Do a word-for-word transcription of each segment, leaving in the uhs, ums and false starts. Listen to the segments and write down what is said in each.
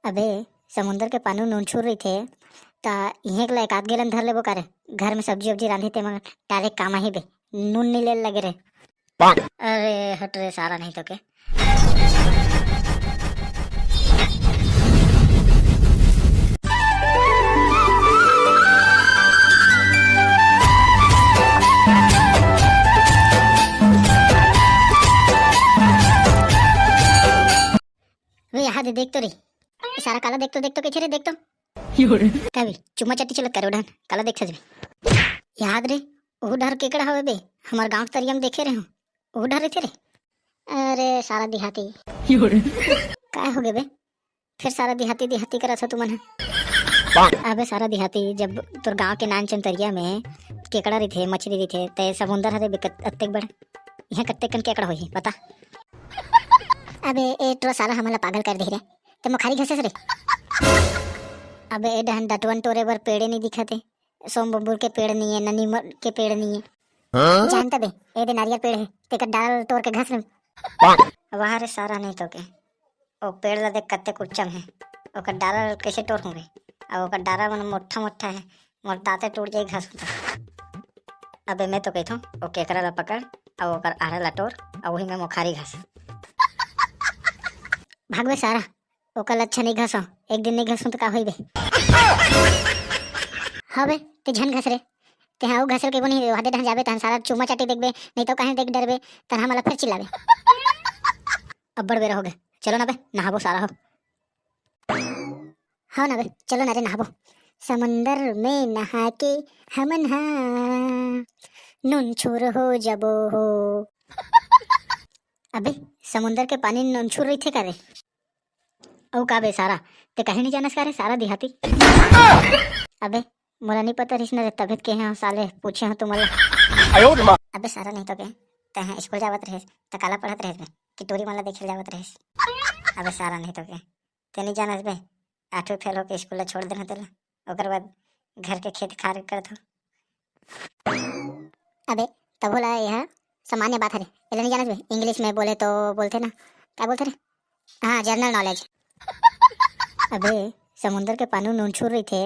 अबे, समुंदर के पानी नूनछूर रहिथे, त इहें के ला एक आध गैलन धर लेबो का रे? घर में सब्जी उब्जी रांधे ते मगर डायरेक्ट काम आही बे, नून नी ले लगे रे। अरे हट रे सारा, नहीं तो के। वे यहाँ दे देख तो रे, सारा काला देख तो, देख तो कैसे रे, देख तो। का बे, चुम्मा चाटी चलत करे ओढ़न, काला देख सजबे। याद रे, ओ डर केकड़ा हवे बे, हमार गांव के तरिया में देखे रहे हो, ओ डर रहिथे रे। अरे सारा देहाती। का हो गे बे? फिर सारा देहाती देहाती करत हो तुमन ह। अबे सारा देहाती, जब तोर गांव के नान चंतरिया में केकड़ा रहिथे, मछली रहिथे, ते समुंदर हरे बे कत-, अत्तेक बड़, यहाँ कत्तेक कन केकड़ा होही बता। अबे ए टोरा सारा हमन ला पागल कर दे रे, ते मुखारी घसेस रे। अबे ए डहन डटवन टोरे बर पेड़े नहीं दिखत हे, सोम बबूर के पेड़ नहीं है, न नीम के पेड़ नहीं है। हाँ? जानता बे, ए दे नारियल पेड़ है, तेकर डाल टोर के घस ले। वाह रे सारा, नहीं तो के, ओ पेड़ ला देख कत्ते कुच्चम है, ओकर डारा कैसे टोर हूँ रे? अब ओकर डारा मन मोट्ठा मोट्ठा है, मोर दांते टूट जाई घसू त। अबे मैं तो कहथो, ओ केकरा ला पकड़, अब ओकर आड़ा ला टोर, अब वही में मोखारी घस। भागबे सारा, ओकर लच्छा नहीं घसो, एक दिन नहीं घसो तो का होई बे? हबे, ते झन घस रे, ते हाँ, वो घसर के बोनी, वादे डहन जाबे, तहन सारा चुम्मा चाटी देखबे, नहीं तो कहीं देख डरबे, तहन हमला फिर चिल्लाबे। अब्बड़ बेरा हो गए, चलो ना बे, नहाबो सारा हो। हाँ ना बे, चलो ना रे नहाबो। समुंदर में नहा के हमन हा नूनछूर हो जबो हो। अबे, समुंदर के पानी नूनछूर रहिथे का रे? अउ का बे सारा, ते कहीं नहीं जानस का रे सारा देहाती? अबे, मोला नहीं पता रहिस ना रे, तभे के हाँ साले पूछे हाँ तुमन ला। अबे सारा नहीं तो के, ते हाँ स्कूल जावत रहेस, त काला पढ़त रहेस बे, कि टूरी मन ला देखे जावत रहेस। अबे सारा नहीं तो के, ते नहीं जानस बे, आठवीं फेल होके स्कूल ला छोड़ देना तेला, ओकर बाद घर के खेत खार करत हो। अबे, तभो ला यह सामान्य बात हरे, एला नहीं जानत बे? इंग्लिश में बोले तो बोलथे ना, का बोलथे रे? हाँ, जनरल नॉलेज। अबे, समुंदर के पानी नूनछूर रहिथे,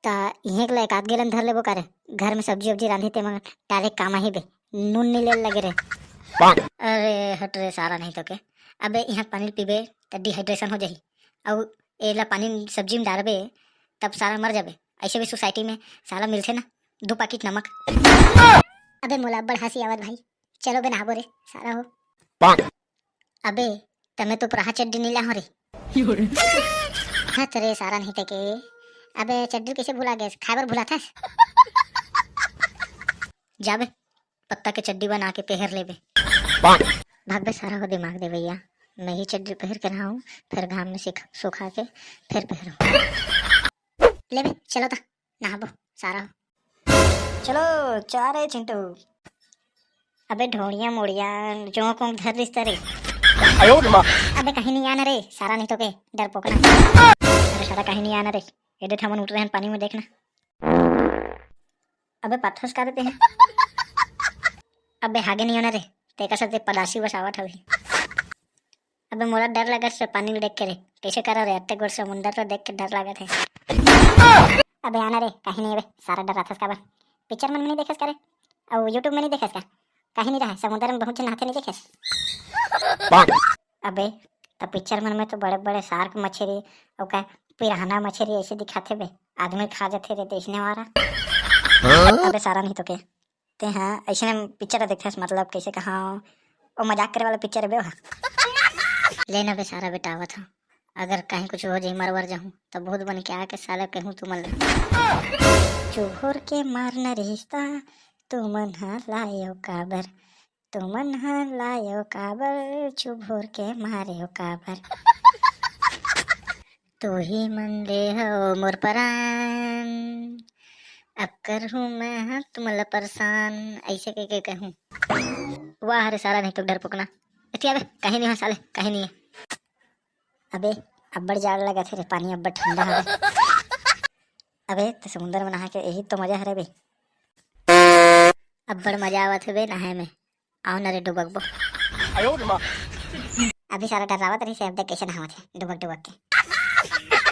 त इहें के ला एक आध गैलन धर लेबो का रे? घर में सब्जी उब्जी रांधे ते मगर डायरेक्ट काम आही बे, नून नहीं ले लगे रे। अरे हट रे सारा, नहीं तो के। अबे, यहाँ पानी पीबे त डिहाइड्रेशन हो जाही, अउ एला पानी सब्जी में डारबे तब सारा मर जाबे। ऐसे भी सोसाइटी में साला मिलथे ना दो पैकेट नमक। अबे मोला अब्बड़ हंसी आवत भाई, चलो बे नहाबो रे सारा हो। अबे तमे तो पुराहा चड्डी नहीं लाहो रे। हत रे सारा नहीं ते के। अबे चड्डी कैसे भुला गए, खाए बर भुला था? जाबे पत्ता के चड्डी बना के पहर लेबे। भागबे सारा हो दिमाग दे भैया, मैं ही चड्डी पहर के रहा हूँ, फिर घाम में सिख-, सुखा के फिर पहरूँ। लेबे चलो ता नहाबो सारा हो। चलो चारे चिंटू। अबे ढोड़िया मोड़िया जो को धर रिश्ता रे। अबे कहीं नहीं आना रे सारा, नहीं तो के डर पोकना। अरे सारा कहीं नहीं आना रे, ये देख हमन उठ रहे हैं पानी में, देखना। अबे पाथस का देते हैं। अबे हागे नहीं होना रे, तेकर से ते पदासी बसावत हवे। अबे मोला डर लगत से पानी ल देख के रे, कैसे करा रे, अत्ते गोर समुंदर ल देख के डर लगत है। अबे आना रे, कहीं नहीं बे, सारा डराथस काबर? पिक्चर मन में नहीं देखस का रे? अउ YouTube में नहीं देखस का? कहीं नहीं रहा, समुंदर में बहुत झन नहाथे नहीं देखस? अबे त पिक्चर मन में तो बड़े बड़े शार्क मछरी अउ का पिरान्हा मछरी ऐसे दिखाथे बे, आदमी खा जाथे रे, देसने वाला। अबे सारा नहीं तो के, ते हाँ ऐसे पिक्चर देखथस, मतलब कैसे कहा, ओ मजाक करे वाला पिक्चर है बे ओहा। ले ना बे सारा, बेटा आवत हूँ, अगर कहीं कुछ हो जाही, मरवर जाहूँ, तो भूत बन के आके साला कहूँ तुमन ले। चुभोर के मारना रिश्ता, तुमन हा लायो काबर, तुमन हा लायो काबर, चुभोर के मारे हो काबर। तू ही मन ले हो मोर परान, अब करहूँ मैं हाँ तुमन ला परेशान, ऐसे कह के कहूँ। वाह रे सारा, नहीं तो डर पोकना। एती अबे, कहीं नहीं हो साले, कहीं नहीं है। अबे, अब्बड़ जाड़ लगत हे रे, पानी अब्बड़ ठंडा हवे। अबे, त समुंदर में नहा के यही तो मजा हरे बे। अब्बड़ मजा आवत हे बे नहाए में। आओ ना रे डुबकबो। अभी सारा डरावत रही से, अब देख कैसे नहावत हे, डुबक डुबक के।